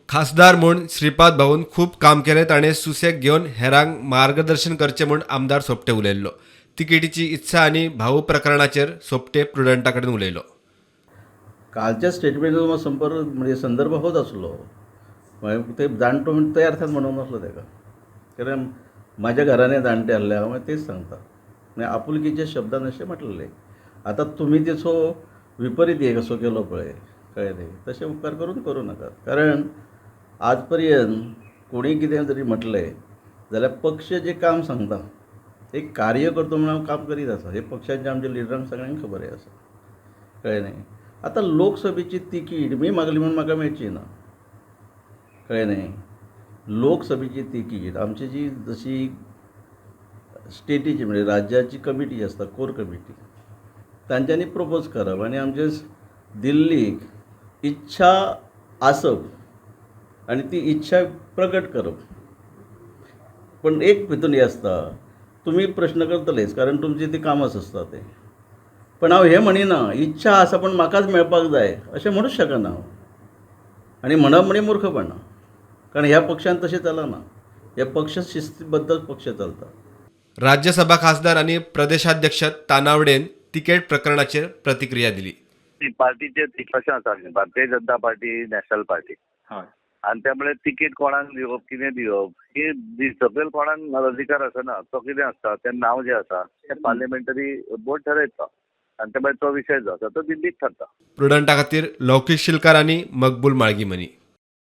खासदार म्हूण श्रीपाद भाऊन खूब काम केलें. ताणें सुसेग घेवन हेरांक मार्गदर्शन करचें म्हूण आमदार सोपटे उलयल्लो. तिकेटीची इत्सा आनी भाऊ प्रकरणाचेर सोपटे प्रुडंटा कडेन उलयलो. कालच्या स्टेटमेंटाचो संपर्क म्हणजे संदर्भ होच आसलो. मागीर ते जाणटो म्हण ते अर्थान म्हणूंक नासलो ताका, कारण म्हाज्या घराने जाणटे आहले, हांव मागीर तेच सांगता. म्हणजे आपुलकीच्या शब्दान अशें म्हटलेलें. आतां तुमी तेचो विपरीत हे कसो केलो पळय, कळ्ळें न्ही, तशें उपकार करून करूं नाकात. कारण आज पर्यंत कोणीय कितें जरी म्हटलें जाल्यार पक्ष जें काम सांगता, एक कार्यकर्तो म्हणून हांव काम करीत आसा. हे पक्षाचे आमच्या लिडरांक सगळ्यांक खबर आसा, कळ्ळें न्ही. आतां लोकसभेची तिकीट मी मागली म्हणून म्हाका मेळची ना, कळ्ळें न्ही. लोकसभेची तिकीट आमची जी जशी स्टेटीची म्हणजे राज्याची कमिटी आसता, कोर कमिटी, तांच्यांनी प्रपोज करप आनी आमचे दिल्लीक इच्छा आसप आनी ती इच्छा प्रकट करप. पण एक भितून हें आसता, तुमी प्रश्न करतलेच कारण तुमची ती कामां आसता तें. पण हांव हें म्हणिना इच्छा आसा पण म्हाकाच मेळपाक जाय अशें म्हणूच शकना हांव. आनी म्हणप म्हणजे मूर्खपणा, कारण ह्या पक्षान तशें चलना. हे पक्ष शिस्तबद्ध पक्ष चलता. राज्यसभा खासदार आनी प्रदेशाध्यक्ष तानावडेन तिकेट प्रकरणाचेर प्रतिक्रिया दिली. ती पार्टीचे कशें आसा, Bharatiya Janata party national party. हय. आनी त्यामुळे तिकीट कोणाक दिवप कितें दिवप ही सकयल कोणाक अधिकार आसना. तो कितें आसता तें नांव जें आसा तें पार्लिमेंटरी बोर्ड ठरयता आनी त्यामुळे तो विशय जो आसा तो दिल्लीक थारता. प्रुडंटा खातीर लौकीक शिलकार आनी मकबूल माळगीमनी.